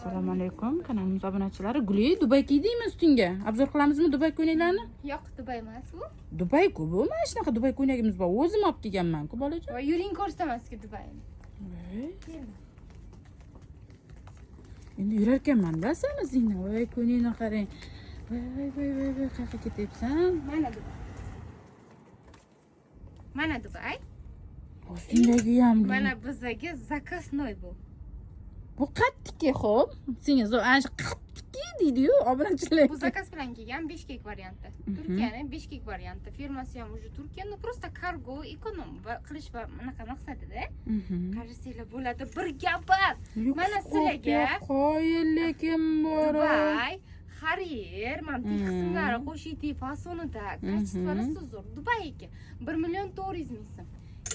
Assalomu alaykum, kanalimiz obunachilari. Guli, Dubay kiydingmi ustingga? Обзор qilamizmi Dubay ko'ylaklarni? Yo'q, Dubay emas bu. Dubay-ku bu. Mana shunaqa Dubay ko'ylagimiz bor. O'zim olib kelganman-ku, bolajon. Va yuring, ko'rsataman sizga Dubayni. Voy. Endi yurarkanman-da sani zingdan. Voy, ko'ylakni qarang. Voy, voy, voy, voy, voy, qayerga ketyapsan? Mana Dubay. Mana Dubay. Ustingdagi ham. Mana bizdagi заказной bu. Bu qattiki, xo'p. Senga zo'r, ana shu qattiki deydi-yu obunachilar. Bu заказ bilan kelgan Bishkek varianti. Turkiyani Bishkek varianti. Firmasi ham уже Turkiya, но просто kargo эконом va qilish va anaqa maqsadida. Qarasanglar bo'ladi, bir gapar. Lyuks. Mana sizlarga Qoyil lekin bor. Dubay, harir, mana bu qismlari qo'shiti fasonida, качество si zo'r. Dubayga 1 400 000 so'm.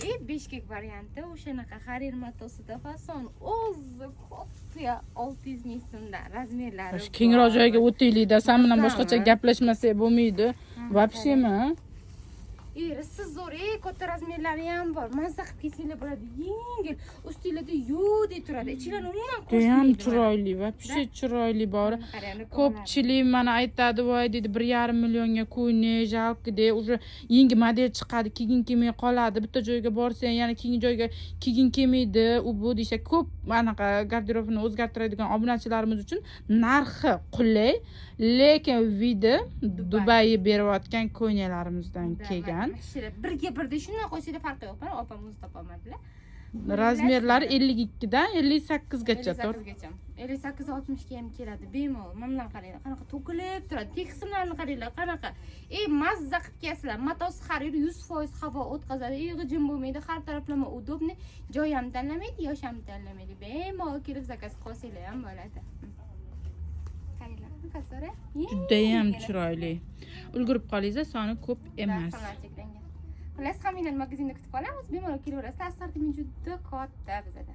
И Bishkek varianti o'shanaqa harir matosida fason o'zi kopiya 600 ming so'mdan, размер lari. Shu kengroq joyga o'taylik-da, san bilan Masalmi? boshqacha gaplashmasak bo'lmaydi. Вообще mi? Rosa zo'r, katta размер lari ham bor. Mazza qilib kiysanglar bo'ladi. Yengil, ustinglarda yo'dek turadi. Ichinglarni umuman Judayam ko'rsatmaydi. chiroyli, вообще chiroyli bor. Mana qarang, Ko'pchilik mana aytadi, voy deydi, 1,5 millionga ko'ylak, жалко de, уже yangi model chiqadi, kiyging kelmay qoladi, bitta joyga borsang, yana keyingi joyga kiyging kelmaydi, u bu deyishadi. Ko'p anaqa garderobini o'zgartiradigan obunachilarimiz uchun narxi qulay, lekin вид i Dubai berayotgan ko'ylaklarimizdan kelgan. Mana shu birga birda shunday qo'ysanglar, farqi yo'q. Mana opam o'zi topolmadilar. Размер lari 52dan 58gacha, to'g'ri? 58gacha. 58, 60ga ham keladi bemalol. Mana bunaqa qaranglar, qanaqa to'kilib turadi. Tek qismlarini qaranglar, qanaqa. Mazza qilib kiyasizlar. Matosi harir, 100% havo o'tkazadi, g'ijim bo'lmaydi, har taraflama удобный. Joy ham tanlamaydi, yosh ham tanlamaydi. Bemalol kelib заказ qilib olsanglar ham bo'ladi. Qaranglar, qanaqa zo'r. Judayam chiroyli. Ulgurib qoldingiz, soni ko'p emas. Soni cheklangan. Xullas, hammanglarni magazinda kutib qolamiz. Bemalol kelaverasizlar. Assortiment juda katta bizada.